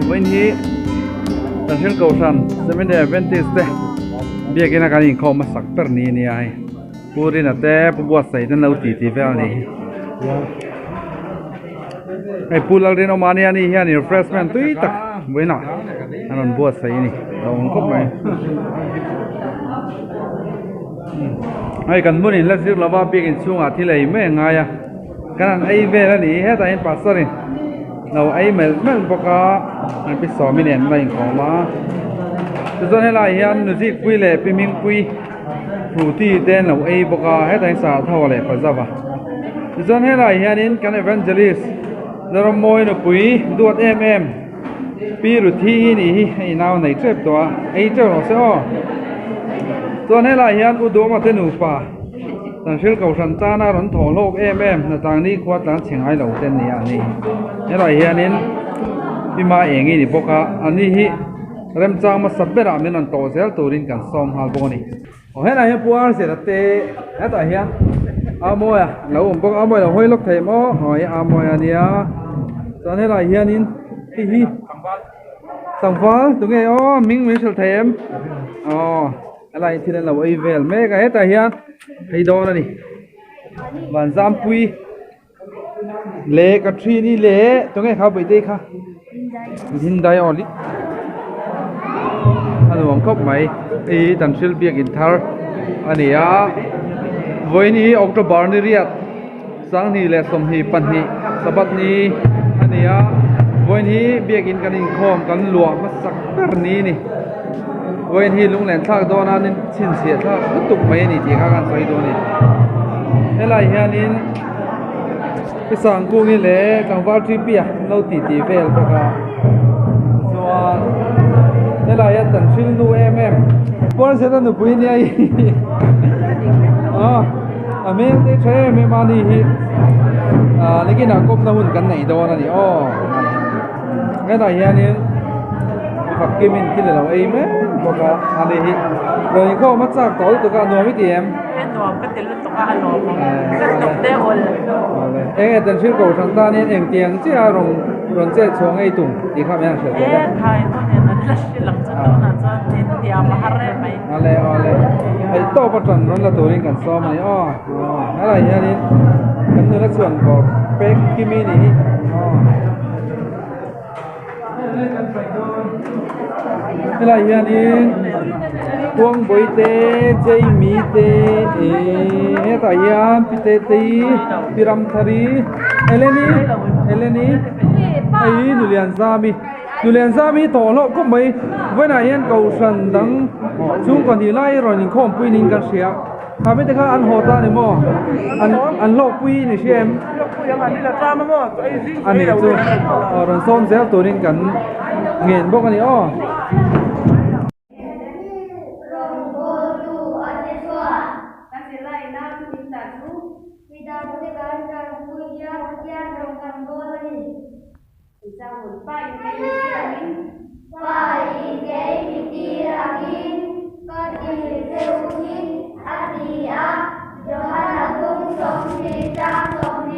Vawiin hi Tanhril Kohhran Seventh Day Adventist te biakin a kan inkhawm hmasak ber ni ania hei Pu Rina te Pu Buatsaih te an lo ti tih vel a ni hi. Hei Pu Lalrinawma ania ani hian refreshment tui tak vawiinah a rawn buatsaih a ni a awm khawp mai. Hei kan hmun in la zir lova biakin chhungah thil ei mai a ngai a. Kan han ei vel a ni hetah hian pastor in lo ei melh melh bawk a an pi sawmi nen an la inkawm a tichuan helaiah hian nuzikpui leh pi hmingpui frooti te an lo ei bawk a hetah hian sarthau leh pazava tichuan helaiah hianin kan evangelist Zorammawi nupui duat em em pi Ruthi hi nih hi hei nau nei tep tawh a ei teuh rawh se aw chuan helaiah hian u Duhawma te nupa. Tanhril kohhran tana rawn thawh hlawk em em hnatang ni khua tlan chhe ngai lo te an ni a ni. Helaiah hianin Pima eng i ni bawk a, ani hi remchang hmasa berah min rawn tawh zel turin kan sawm nghal bawk a ni. Aw helaiah hian Pu Arzeta te hetah hian Amawia a lo awm bawk a, Amawia lo hawi lawk thei maw? Aw hei Amawia a nia, chuan helaiah hianin hei hi tlangval tunge aw hming min hrilh thei em? Aw. Helai thil an lo ei vel mek a hetah hian phei dawn a ni Vanzampui leh Kathrini leh tunge kha Bawihtei kha Hindai aw a nuam khawp mai hei hi Tanhril biakin thar a ni a vawiin hi October ni riat Sanghnih leh 22 Sabbath ni a ni a, vawiin hi biakin kan inkhawm kan luah hmasak ber ni a ni. Vawiin hi lunglen thlak dawn a ni chhinchhiah thlak lutuk mai a ni tih kha kan sawi dawn a ni. Helai hianin pi Sangkungi leh tlangval TP a an lo titi vel bawk a, chuan helai hian Tanhril nu em em Puarzeta nupui nia hi aw. A hmel te tha em em a ni hi ah nikinah kawmna hun kan neih dawn a ni aw hetah hianin mi fakkimin thil alo ei mek bawk a ani hi rawn inkhawm a chak tawh lutuk a nuam i ti em? E nuam ka ti lutuk a a lawmawm lutuk te awl eng nge tan thil kohhran tan hian engtiang chiah a rawn rawn chet chhuah ngei tum tih kha min han hrilh teh le. E khai hun in an la hrilh ang chu tunah chuan tin tiam a har em mai. Ale ale hei tawp atang rawn la turin kan sawm a ni aw helai hianin kan nula chuan bawr pek kimi ni hi aw helai hianin khuangbawi te jaimi te ehh hetah hian pi tetei pi ramthari eleni eleni hei nulianzami. Nulian zam hi tawh hlauh khawp mai vawiinah hian kohhran dang chhungkaw hnih lai rawn inkhawm pui niin kan hria kha mite kha an haw ta a ni maw an an hlawkpui ni hria em a nih chu aw rawn sawm zel turin kan ngen bawk a ni aw. Pa in kei mi tir angin ka tir che u hi, a ti a, Johana bung 20 chang 21.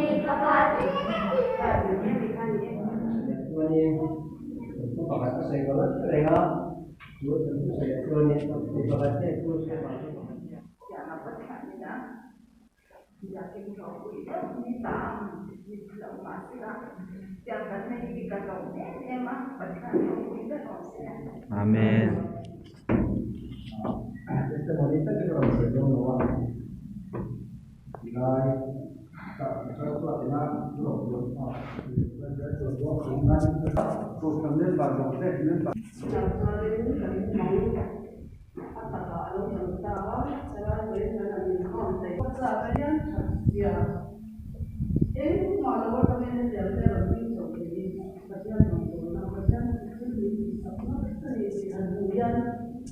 Amen. A takah a lo lang ta a, chelai vawiin kan han inkhawm thei. Chak a hian that zia engmah lo atangin hetiang te rawn ding chho thei hi Pathian rawngbawlna, Pathian thil min tihsak nasa a ni tih han hmuh hian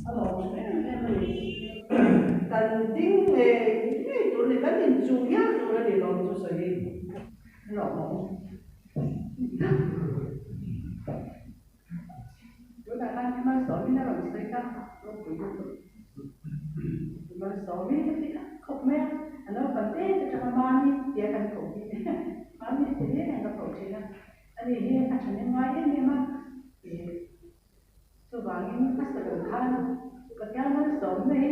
a lawmawm em em a ni. Kan ding ngei ngei tur a ni, kan inchuh hial tur a ni lawm chu sawi hi a lawmawm. Tunah khan hi Malsawmin a rawn sawi kha ropui lutuk. Malsawmin ka ti khat khawp mai a, a naupang te te tanga Mami tia kan koh hi Mami ti reng reng ka koh thin a, ani hi a thahnem ngai em em a. hming a sawi ang khan Pathian malsawmna hi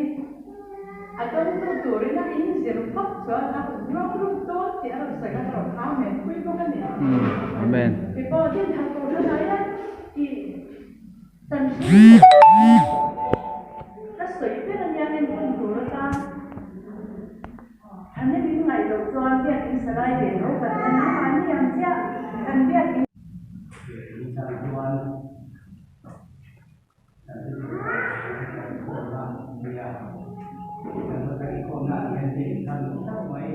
a dawngtu turin a inzir phawt chuan a rawn ruak ruk dawn tih a rawn sawi kha ka rawn Amen pui bawk a ni. Amen. Keipawh dinthar tur hran ah hian i chan hrim ka sawi ber a nia enkawl tur atan. Thahnem in ngaih loh chuan biakin salai ve tho kan en a, mahni ang chiah kan biakin. Biakin chang chuan kan thil tih tur kan inkhawmna a ni a, kan hmasa inkhawmna ah hian biakin thar lo hlauh mai.